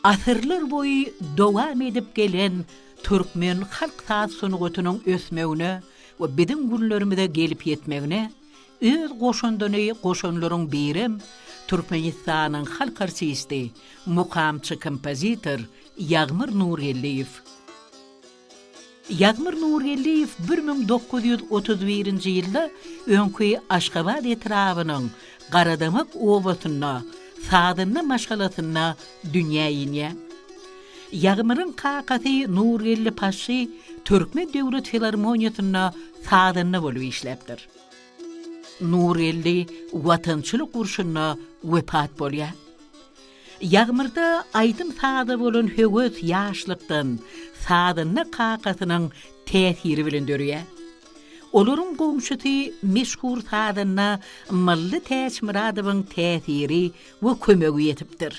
Asyrlar boýy dowam edip gelen türkmen halk saz sungatynyň ösmegine we biziň günlerimize gelip ýetmegine öz goşandyny goşanlaryň birem Türkmenistanyň halk artisti, mukamçy kompozitor Ýagmyr Nurgeldiýew. Ýagmyr Nurgeldiýew 1931-nji ýylda öňki Aşgabat etrabynyň Garadamak obasynda sazanda maşgalasynda dünýä inýär. Ýagmyryň kakasy Nurgeldi Paşşy Türkmen döwlet filarmoniýasynda sazanda bolup işläpdir. Nurgeldi Watançylyk urşunda wepat bolýar. Ýagmyrda aýdym-saza bolan höwes ýaşlykdan sazanda kakasynyň täsiri bilen döreýär. Olaryň goňşusy meşhur sazanda Mylly Täçmyradowyň täsiri we kömegi ýetipdir.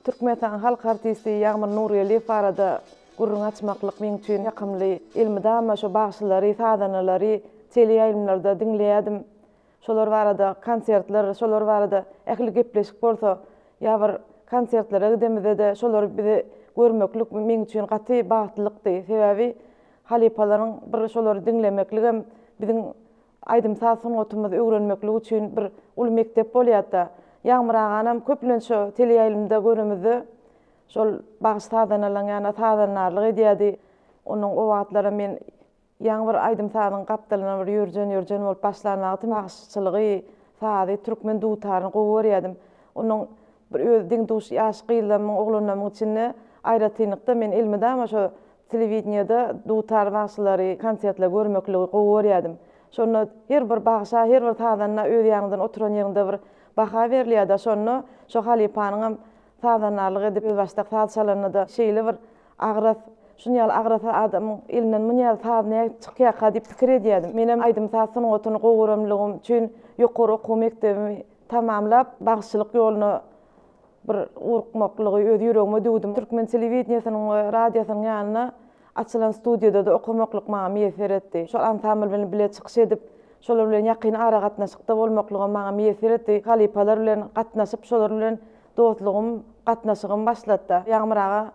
Türkmenistanyň halk artisti Ýagmyr Nurgeldiýew barada gürrüň açmaklyk meň üçin ýakymly. Elmydama şo bagşylary, sazandalary teleýaýlymlarda diňleýärdim. Şolar barada konsertler, şolar barada ähli gepleşik bolsa, ýa bir konsertlere gidemizde-de şolary bizi görmeklik meň üçin gaty bagtlylykdy. Sebäbi halypalaryň bir şolary diňlemekligem biziň aýdym-saz sungatymyzy öwrenmeklik üçin bir uly mekdep bolýardy-da. Ýagmyr aganam köplenç şo teleýaýlymda göremizde şol bagşy-sazandalaryň ýanynda sazandarlyk edýärdi. Onuň o wagtlaram men Ýaňy bir aýdym-sazyň gapdalyndan bir ýörjen-ýörjen bolup başlan wagtym bagşyçylygy, sazy, türkmen dutaryny gowy görýärdim. Onuň bir öz deň-duş ýaş gyzlarymyň, oglanlarymyň içinde aýratynlykda men elmydama şo telewideniýede dutar bagşylary konsertler görmekligi gowy görýärdim. Şonda her bir bagşa, her bir sazanda öz ýanyňdan oturan ýeriňde bir baha berilýär-de, şonda şo halypanyňam sazandarlyk edip özbaşdak saz çalanda-da şeýle bir Agras, şuny ýaly agras adamyň elinden muny ýaly saz nädip çykýarka diýip pikir edýärdim. Menem aýdym-saz sungatyny gowy görenligim üçin ýokary okuw mekdebimi tamamlap, bagşyçylyk ýoluna bir ugrukmaklygy öz ýüregime düwdüm. Türkmen telewideniýesiniň we radiosynyň ýanynda açylan studiýada-da okamaklyk maňa miýesser etdi. Şol ansambl bilen bile çykyş edip, şolar bilen ýakyn aragatnaşykda bolmaklygam maňa miýesser etdi. Halypalar bilen gatnaşyp, şolar bilen dostlugym, gatnaşygym başlady-da. Ýagmyr aga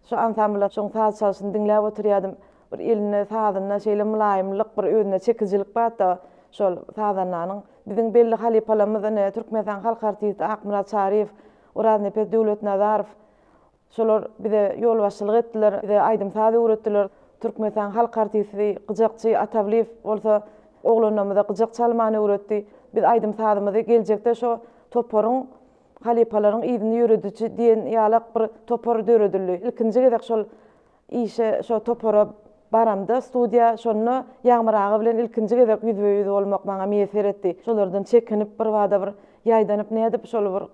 Şu ansambla şoň saz çalşyny diňläp oturýadym. Bir elinde sazynda şeýle mylaýymlyk, bir özüne çekijilik barda şol sazandanyň. Biziň belli halypalarymyz ine Türkmenistanyň halk artisti Akmyrat Çaryýew, Oraznepes Döwletnazarow şolar bize ýolbaşçylyk etdiler, bize aýdym-saz öwretdiler. Türkmenistanyň halk artisti, gyjakçy Atawlyýew bolsa oglanlarymyza gyjak çalmany öwretdi. Biz aýdym-sazymyzy geljekde şo toparyň Halypalaryň yzyny ýörediji diýen ýalak bir topar döredildi. Ilkinji gezek şol işe, şo topara baramda, studiýa, şonda Ýagmyr aga bilen ilkinji gezek ýüzbe-ýüz bolmak maňa miýesser etdi. Şolardan çekinip, birbada bir ýaýdanyp, nädip şol bir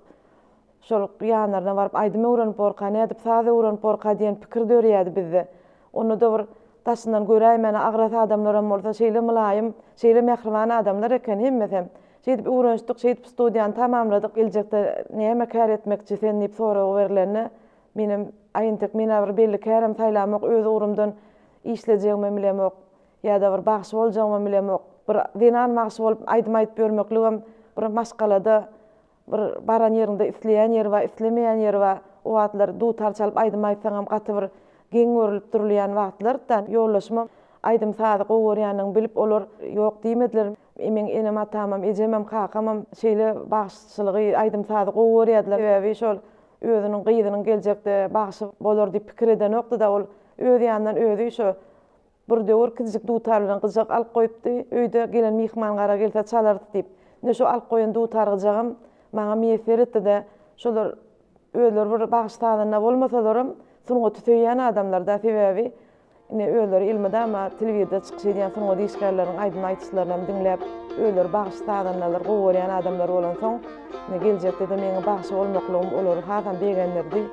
şol ýanlaryna baryp aýdym öwrenip borka, nädip saz öwrenip borka diýen pikir dörýärdi bizde. Onda-da bir daşyndan göräýmäne agras adamlaram bolsa, şeýle mylaýym, şeýle mähriban adamlar eken hemmesem. Şeýdip öwrenişdik, şeýdip studiýany tamamladyk. Geljekde näme kär etmekçi sen diýip sorag berlende, menem, Aý entek men-ä bir belli kärem saýlamok, öz ugrumdan işlejegimem bilemok, ýa-da bir bagşy boljagymam bilemok. Bir zenan bagşy bolup aýdym aýdyp ýörmekligem. Bir maşgalada bir baran ýeriňde isleýän ýeri bar, islemeýän ýeri bar. O wagtlar dutar çalyp aýdym aýtsaňam gaty bir geň görlüp durulýan wagtlardy-da. Ýoldaşymam aýdym-sazy gowy görýändigimi bilip olar ýok diýmediler. Meň enem-atamam, ejemem, kakamam şeýle bagşyçylygy, aýdym-sazy gowy görýärdiler. Sebäbi şol özüniň gyzynyň geljekde bagşy bolar diýip pikir edenokdy-da ol öz ýanyndan özi şo Bir döwür kiçijik dutar bilen gyjak alyp goýupdy. Öýde gelen myhman-gara gelse çalarys diýip. Ine şo alyp goýan dutar-gyjagam maňa miýesser etdi-de. Şolar özleri bir bagşy-sazanda bolmasalaram, sungaty söýýän adamlar-da. Sebäbi ine özleri elmydama telewizorda çykyş edýän sungat işgärleriniň aýdym aýdyşlarynam diňläp, özleri bagşy-sazandalar gowy görýän adamlar bolansoň, ine geljekde-de meň bagşy bolmaklygym olary hasam begendirdi.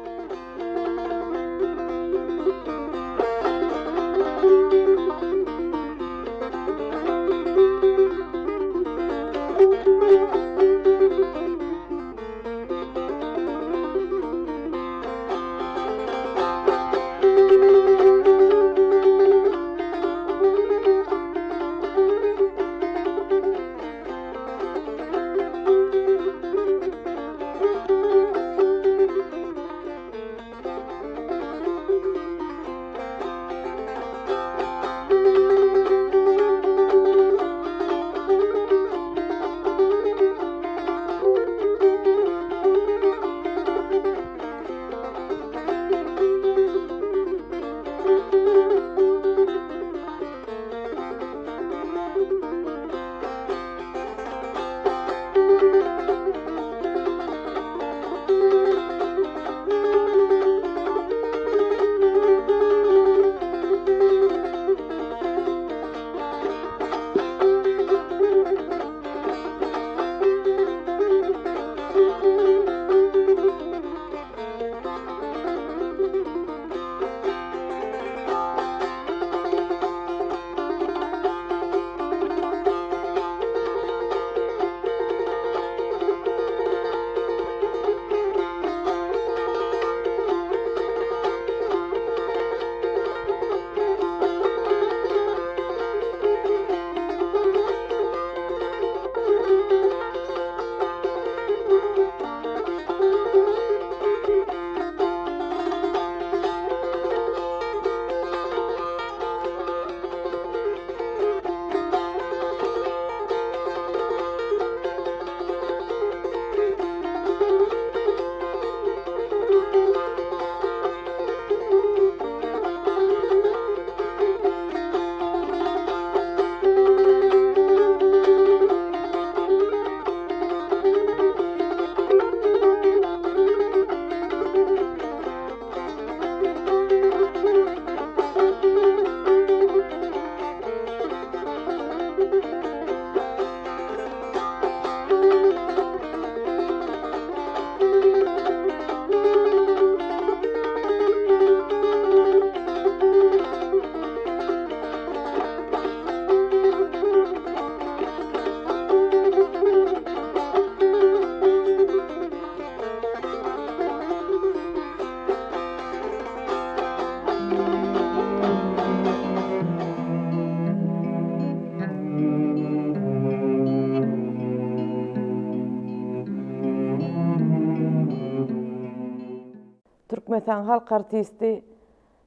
Türkmenistanyň halk artisti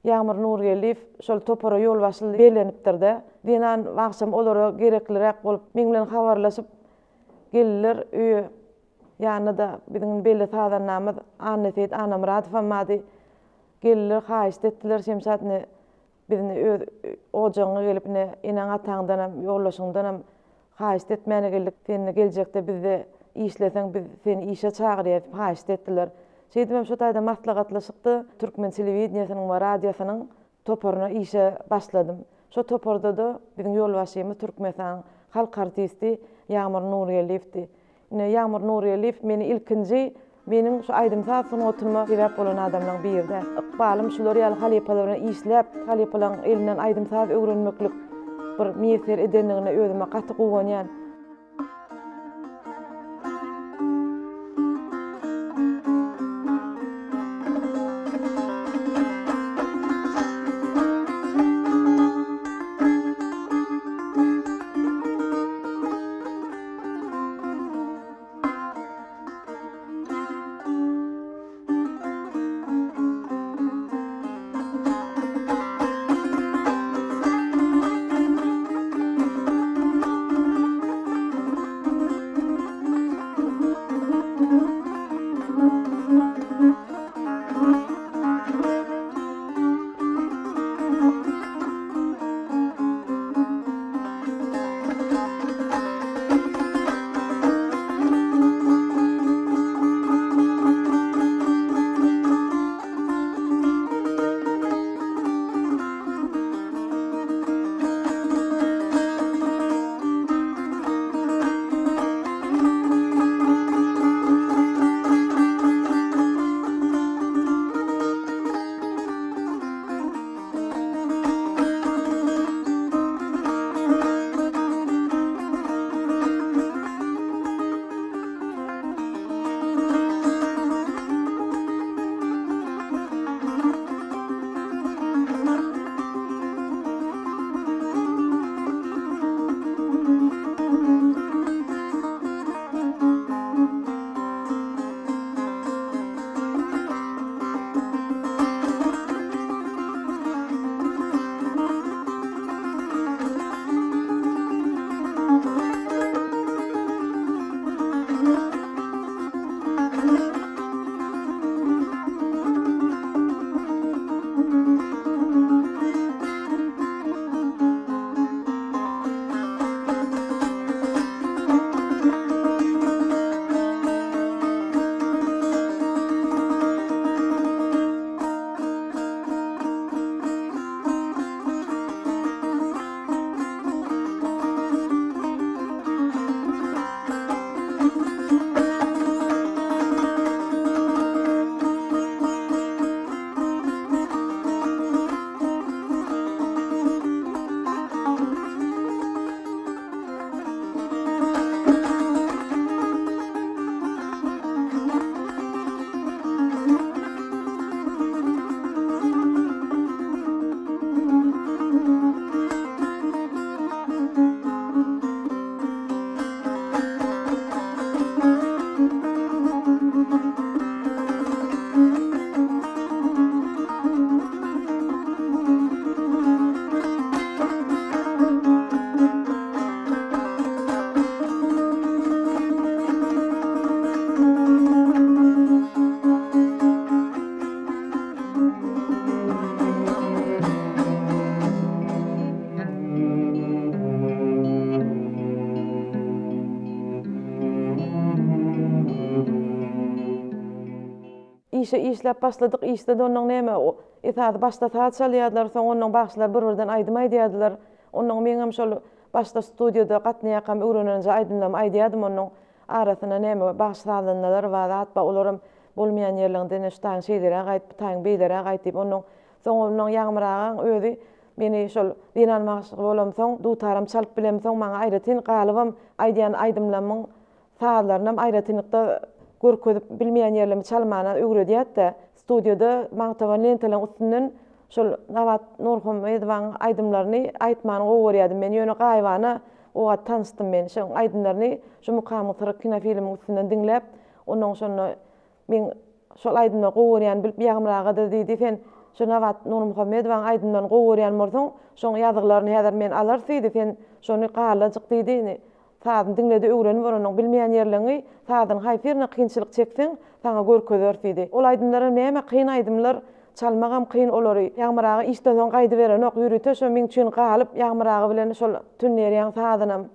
Ýagmyr Nurgeldiýew şol topara ýolbaşçy bellenipdir-de. Zenan bagşam olara gerekliräk bolup, meň bilen habarlaşyp geldiler öýe. Ýanynda-da biziň belli sazandamyz Annaseýit Annamyradowam bardy. Geldiler, haýyşt etdiler, Şemşat ine biz indi öz ojagyňa gelip ine eneň-ataňdanam, ýoldaşyňdanam haýyşt etmäne geldik. Sen indi geljekde bizde işleseň biz seni işe çagyrýas diýip haýyşt etdiler. Şeýdibem şo taýda maslahatlaşykda türkmen telewideniýesiniň we radiosynyň toparyna işe başladym. Şo toparda-da biziň ýolbaşçymyz Türkmenistanyň halk artisti Ýagmyr Nurgeldiýewdi. Ine, Ýagmyr Nurgeldiýew meni ilkinji meniň şu aýdym-saz sungatyma sebäp bolan adamlaryň biri-dä. Ykbalym şular ýaly halypalar bilen işläp, halypalaryň elinden aýdym-saz öwrenmeklik bir miýesser edendigine özüme gaty guwanýan. Işe işläp başladyk, işde-de onnoň näme, esasy başda saz çalýardylar, soň onnoň bagşylar bir-birden aýdym aýdýardylar. Onnoň meňem şol başda studiýada gatnaýarkam öwrenenje aýdymlarymy aýdýardym onnoň arasynda näme bagşy-sazandalar bar, zat bar, olaram bolmaýan ýerlerinde ine şu taýyň şeýleräk aýt, bu taýyň beýleräk aýt diýip onnoň soň onnoň Ýagmyr agaň özi meni şol zenan bagşy bolamsoň, dutaram çalyp bilemsoň maňa aýratyn galybam aýdýan aýdymlarymyň Sazlarynam aýratynlykda görkezip bilmeýän ýerlerimi çalmana öwredýärdi-de. Studiýada magtaban lentalaryň üstünden şol Nabat Nurmuhammedowaň aýdymlaryny aýtmany gowy görýärdim men. Ýöne gaýybana o wagt tanyşdym men. Şoň aýdymlaryny şu Mukamyň syry kinofilmiň üstünden diňläp, onnoň şonda Meň şol aýdymlary gowy görýänimi bilip Ýagmyr aga-da diýdi, sen şu Nabat Nurmuhammedowaň aýdymlaryny gowy görýän bolsaň, şoň ýazgylaryny häzir men alarys diýdi, sen şony gallajyk diýdi, indi sazyny diňle-de öwrenip bar, onuň bilmeýän ýerleňi, sazyny haýsy ýerine kynçylyk çekseň, saňa görkezeris diýdi. Ol aýdymlaram näme kyn aýdymlar, çalmagam kyn olary. Ýagmyr aga işden soň gaýdyberenok, ýörite şo meň üçin galyp Ýagmyr aga bilen şol Tünnerýaň sazynam,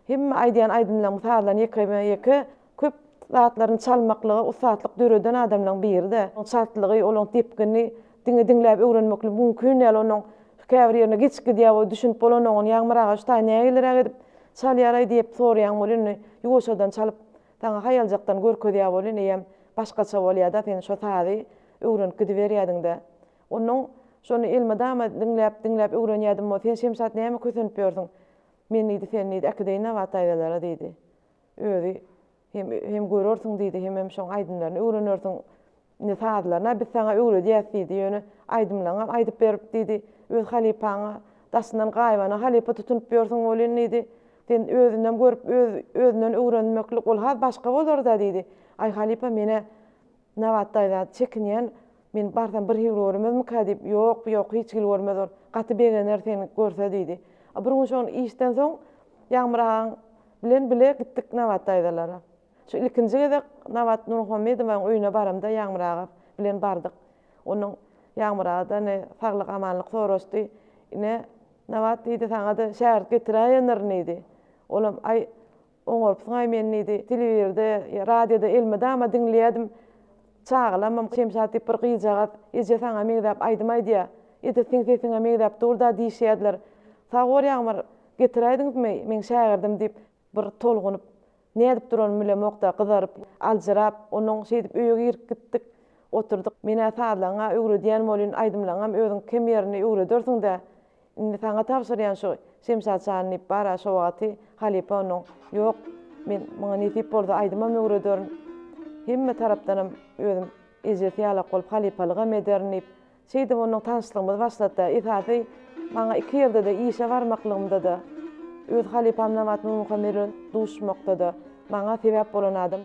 hemme aýdýan aýdymlaryň sazlaryny ýekeme-ýeke Köp zatlaryny çalmaklyga ussatlyk döreden adamlaryň biri-de. Onuň çaltlygy, olaň depgini diňe diňläp öwrenmeklik mümkin däl. Onuň käbir ýerine geçip gidýär, o düşünip bolanok. Ony Ýagmyr aga şu taý nägileräk edip çalýar-aý diýip soraýaň welin, indi ýuwaşjadan çalyp, saňa haýaljakdan görkezýär welin, eýýäm başgaça bolýar-da, sen şo sazy öwrenip gidiberýärdiň-dä. Onuň şony elmydama diňläp, diňläp öwrenýärdim. Sen Şemşat näme kösenip ýörsüň? Men diýdi, seni diýdi, äkideýin Nabat daýzalara diýdi. Özi hem hem görersiň diýdi, hemem şoň aýdymlaryny öwrenersiň. Indi sazlaryny-a biz saňa öwredýäs diýdi, ýöne aýdymlaňam aýdyp berip diýdi, öz halypaňa daşyndan gaýybana halypa tutunyp ýörsüň welin diýdi, sen özünden görüp öz özünden öwrenmeklik ol has başga bolar-da diýdi. Aý halypa men-ä Nabat daýza çekinýän, men barsam bir hili görmezmikä diýip, ýok, ýok hiç hili görmez ol, gaty begener seni görse diýdi. A bir gün şol işden soň Ýagmyr agaň bilen bile gitdik Nabat daýzalara. Şu ilkinji gezek Nabat Nurmuhammedowaň öýüne baramda Ýagmyr aga bilen bardyk. Onuň Ýagmyr aga-da ine saglyk-amanlyk soraşdy. Ine, Nabat diýdi, saňa-da şägirt getiräýendirin diýdi. Olam, Aý, oňarypsyň-aý meni diýdi. Telewizorda, radioda elmydama diňleýärdim. Çagalamam Şemşat diýip bir gyzjagaz, eje saňa meňzäp aýdym aýdýar. Edil seň sesiňe meňzäp dur-da diýişýärdiler. Sag bol Ýagmyr, getiräýdiňizmi meň şägirdim diýip, bir tolgunyp, nädip duranymy bilemok-da, gyzaryp, aljyrap, onnoň şeýdip öýe girip gitdik. Oturdyk. Men-ä sazlaňa öwredýän bolýyn, aýdymlaňam özüň kem ýerini öwredersiň-dä. Indi saňa tabşyrýan şu Şemşat jany diýip bar-a şo wagty halypa onuň, Ýok, men muňa nesip bolsa aýdymam öwrederin. Hemme tarapdanam özüm ejesi ýalak bolup halypalygam ederin diýip, şeýdip onuň tanyşlygymyz başlady-da. Esasy maňa iki ýerde-de işe barmaklygymda-da, öz halypam Nabat Nurmuhammet bilen duşmakda-da maňa sebäp bolan adam.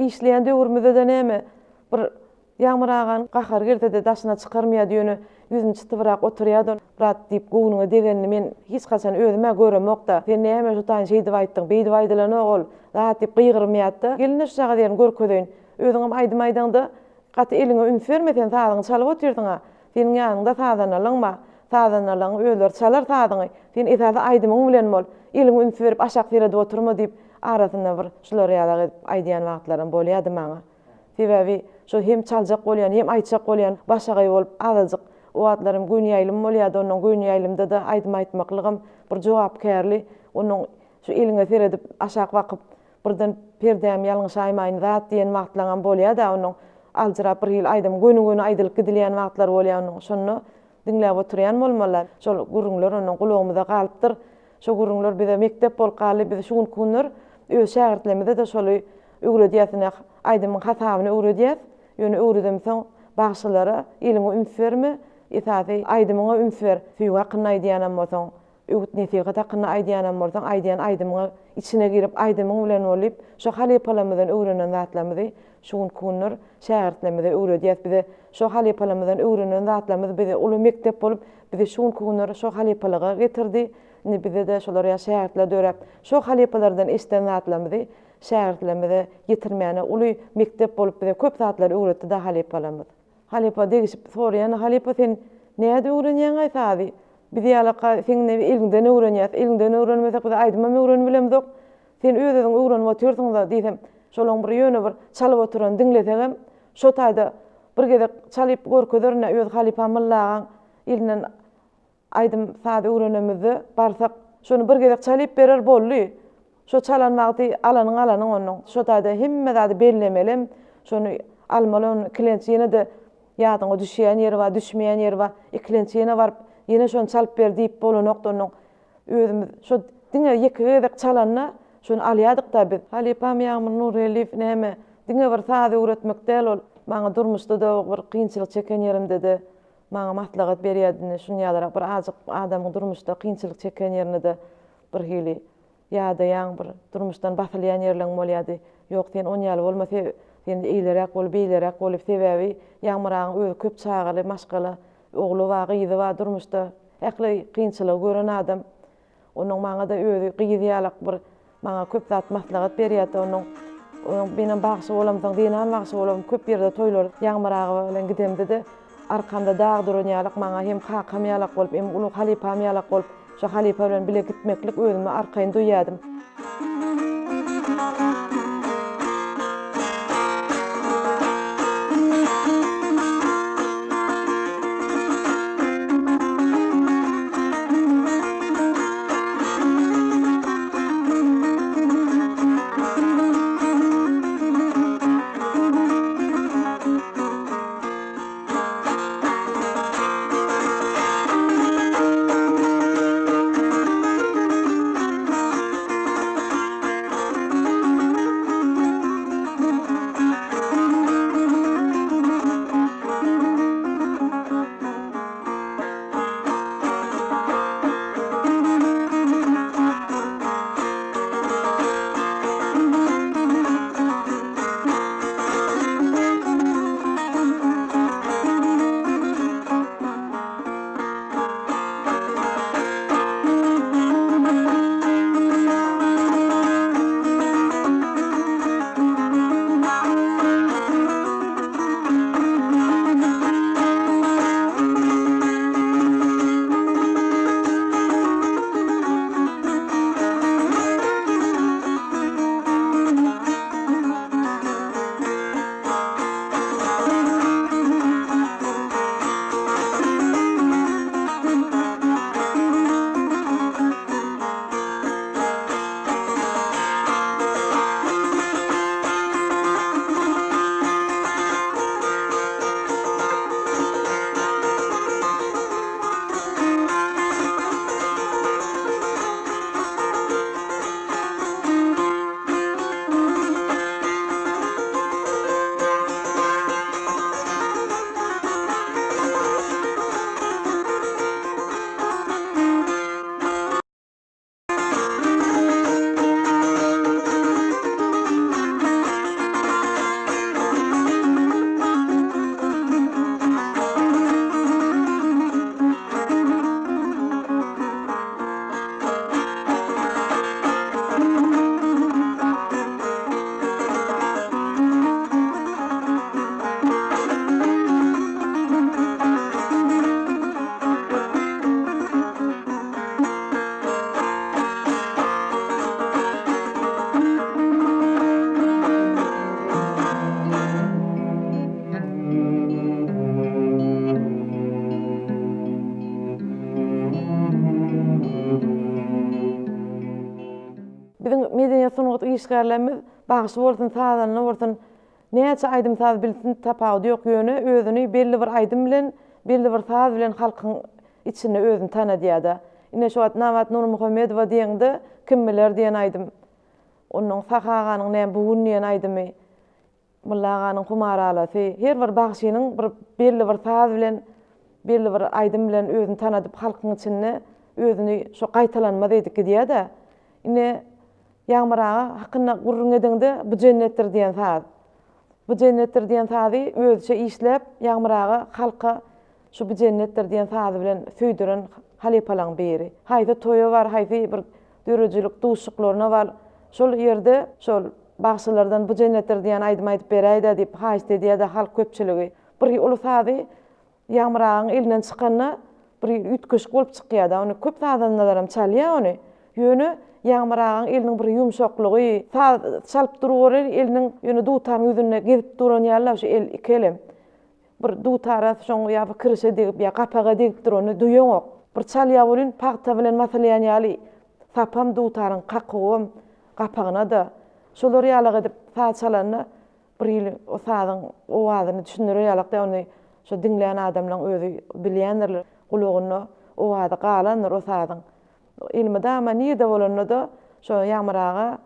Işleýän döwrümizde-de näme, bir Ýagmyr aganyň gahary gelse-de daşyna çykarmaýardy, ýöne ýüzüni çytybrak oturýardy. Brat diýip göwnüňe degenini men hiç haçan özüm-ä göremok-da. Sen näme şu taýyn şeýdip aýtdyň, beýdip aýdylanok ol zat diýip gygyrmaýardy-da. Gelin-de şujagaz ýerini görkezeýin. Özüňem aýdym aýdaňda gaty eliňe üns berme, sen sazyňy çalyp otyrsyň-a. Seniň ýanyňda sazanalaň bar. Sazanalaň özleri çalar sazyňy. Sen esasy aýdymyň bilen bol. Eliňe üns berip aşak seredip oturma diýip arasynda bir şular ýalak edip aýdýan wagtlaram bolýardy maňa. Sebäbi şol hem çaljak bolýan, hem aýtjak bolýan başagaý bolup azajyk o wagtlaram göni ýaýlym bolýardy, onnoň göni ýaýlymda-da aýdym aýtmaklygam bir jogapkärli, onnoň şu eliňe seredip aşak bakyp birden perdäm ýalňyşaýmaýyn zat diýen wagtlaňam bolýar-da, onnoň aljyrap bir hili aýdym göni-göni aýdylyp gidilýän wagtlar bolýar onnoň şonda diňläp oturýan bolmaly. Şol gürrüňler onnoň gulagymyza galypdyr. Şo gürrüňler bize mekdep bolup galdy. Biz şu günki günler öz şägirtlerimize-de şoly öwredýäs ine aýdymyň hasabyny öwredýäs. Ýöne öwredemsoň bagşylara eliňe üns berme, esasy aýdymyňa üns ber. Söýgi hakynda aýdýanam bolsaň, öwüt-nesihat hakynda aýdýanam bolsaň, aýdýan aýdymyňa içine girip aýdymyň bilen bol diýip, şo halypalarymyzdan öwrenen zatlarymyzy şu günki günler şägirtlerimize öwredýäs. Bize şo halypalarymyzdan öwrenen zatlarymyz bize uly mekdep bolup, bizi şu günki günler şo halypalyga getirdi. Indi bizde-de şolar ýaly şägirtler döräp, şo halypalardan eşiden zatlarymyzy şägirtlerimize ýetirmäne uly mekdep bolup bize köp zatlary öwretdi-de halypalarymyz. Halypa degişip soraýan, Halypa sen nädip öwrenýäň-aý sazy? Biz ýalaka seň eliňden öwrenýäs, eliňden öwrenmesek biz aýdymam öwrenibilemzok. Sen öz-özüň öwrenip otyrsyň-da diýsem, şolaň bir ýöne bir çalyp oturanyny diňlesegem, şo taýda bir gezek çalyp görkezerin-ä öz halypam Mylla agaň elinden Aýdym-saz öwrenemizde barsak, şony bir gezek çalyp berer boldy. Şo çalan wagty alanyň alanyň onuň. Şo taýda hemme zady bellemelem, şony almaly ony ikilenç ýene-de ýadyňa düşýän ýeri bar, düşmeýän ýeri bar. Ikilenç ýene baryp, ýene şony çalyp ber diýip bolanokdy onuň. Özümiz şo diňe ýeke gezek çalanda şony alýardyk-da biz. Halypam Ýagmyr Nurgeldiýew näme, diňe bir saz öwretmek däl ol, maňa durmuşda-da bir kynçylyk çeken ýerimde-de Maňa maslahat berýärdi indi şuny ýalyrak bir azjyk adamyň durmuşda kynçylyk çeken ýerinde-de bir hili ýadaýaň bir durmuşdan basylýan ýerleň bolýardy. Ýok sen on ýaly bolma sen eýleräk bol beýleräk bol diýip sebäbi Ýagmyr agaň özi köp çagaly maşgala ogly bar gyzy bar durmuşda ähli kynçylygy gören adam. Onuň maňa-da özi gyz ýalak bir maňa köp zat maslahat berýärdi. Onuň onuň menem bagşy bolamsoň, zenan bagşy bolam köp ýerde toýlar Ýagmyr aga bilen gidemde-de arkamda dag duran ýalak maňa hem kakam ýalak bolup, hem uly halypam ýalak bolup, şo halypa bilen bile gitmeklik özümi arkaýyn duýýardym. sungat işgärlerimiz bagşy bolsun, sazanda bolsun, näçe aýdym-saz bilsin tapawudy ýok, ýöne özüni belli bir aýdym bilen, belli bir saz bilen halkyň içinde özüni tanadýar-da. Ine şu wagt Nabat Nurmuhammedowa diýeňde Kim biler diýen aýdym. Onnoň Sahy aganyň näme bu gün diýen aýdymy. Mylla aganyň Humaralasy, her bir bagşynyň bir belli bir saz bilen, belli bir aýdym bilen özüni tanadyp halkyň içinde özüni şo gaýtalanmaz edip gidýär-de. Ine, Ýagmyr aga hakynda gürrüň edeňde Bu jennetdir diýen saz. Bu jennetdir diýen sazy özüçe işläp Ýagmyr aga halka şu Bu jennetdir diýen sazy bilen söýdüren halypalaň biri. Haýsy toýa bar, haýsy bir döredijilik duşuşyklaryna bar, şol ýerde şol bagşylardan Bu jennetdir diýen aýdymy aýdyp beräý-dä diýip haýyşt edýär-de halk köpçüligi. Bir uly sazy Ýagmyr agaň elinden çykanda bir üýtgeşik bolup çykýar-da, ony köp sazandalaram çalýar ony. Ýöne Ýagmyr agaň eliniň bir ýumşaklygy, saz çalyp dur welin eliniň ýöne dutaryň ýüzünde gezip duran ýaly-la şu el, iki elem. Bir dutara şoň ýa bir kirişe degip ýa gapaga degip duranyny duýaňok. Bir çalýar welin pagta bilen basylýan ýaly sapam dutaryň kakuwam gapagyna-da. Şolar ýalak edip saz çalanda bir hili o sazyň owazyny düşündirer ýalak däl, ony şo diňlän adamlaň özi bilýändirler. Gulagynda owazy galandyr o sazyň. Elmydama nirde bolanda-da şo Ýagmyr aga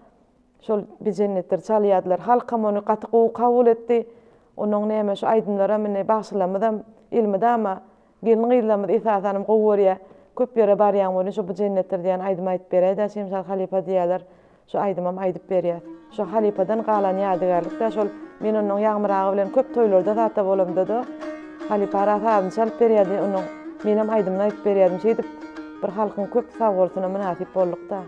Şol Bijennetdir çalýardylar. Halkam ony gaty gowy kabul etdi. Onuň näme şu aýdymlaram indi bagşylarymyzam elmydama gelin-gyzlarymyz esasanam gowy görýär. Köp ýere barýaň welin şu Bijennetdir diýen aýdymy aýdyp beräý-dä Şemşat halypa diýýärler. Şu aýdymam aýdyp berýäs. Şu halypadan galan ýadygärlik-dä şol. Men onuň Ýagmyr aga bilen köp toýlarda zatda bolamda-da halypa ara sazyny çalyp berýärdi onuň menem aýdymyny aýdyp berýärdim. Şeýdip bir halkyň köp sagbolsuna mynasyp bolduk-da.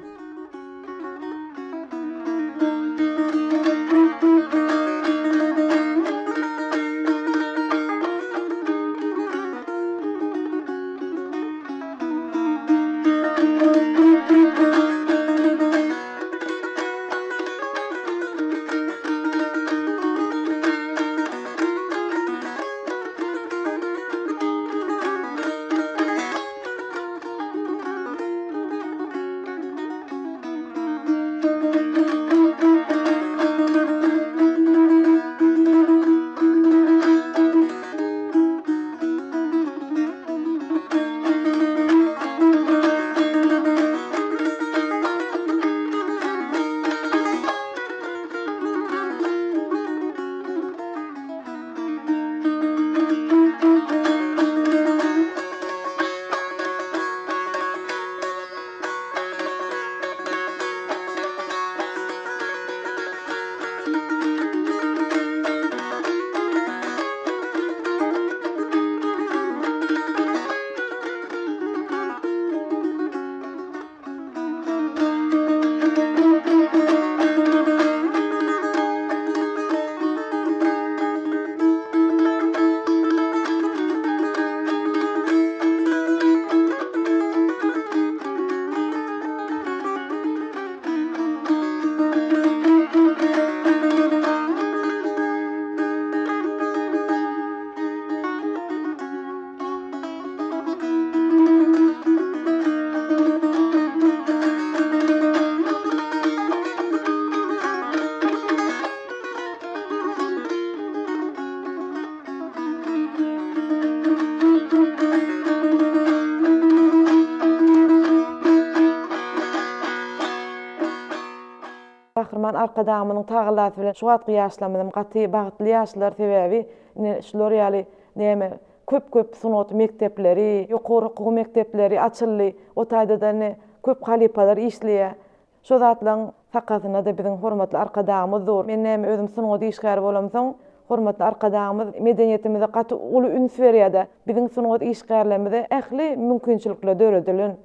Gahryman Arkadagymyzyň tagallasy bilen şu wagtky ýaşlarymyzam gaty bagtly ýaşlar sebäbi ine şular ýaly näme köp köp sungat mekdepleri, ýokary okuw mekdepleri açyldy. O taýda-da ine köp halypalar işleýär. Şo zatlaň sakasynda-da biziň hormatly Arkadagymyz dur. Men näme özüm sungat işgäri bolamsoň, hormatly Arkadagymyz medeniýetimize gaty uly üns berýär-de, biziň sungat işgärlerimize ähli mümkinçilikler döredilen.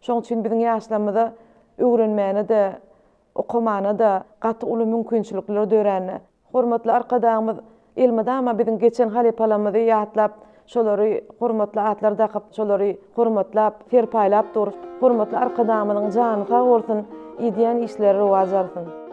Şoň üçin biziň ýaşlarymyza öwrenmäne-de, okamana-da gaty uly mümkinçilikler dörände. Hormatly Arkadagymyz elmydama biziň geçen halypalarymyzy ýatlap, şolary hormatly atlar dakyp, şolary hormatlap, serpaýlap dur. Hormatly Arkadagymyzyň jany sag bolsun, edýän işleri rowaç alsyn!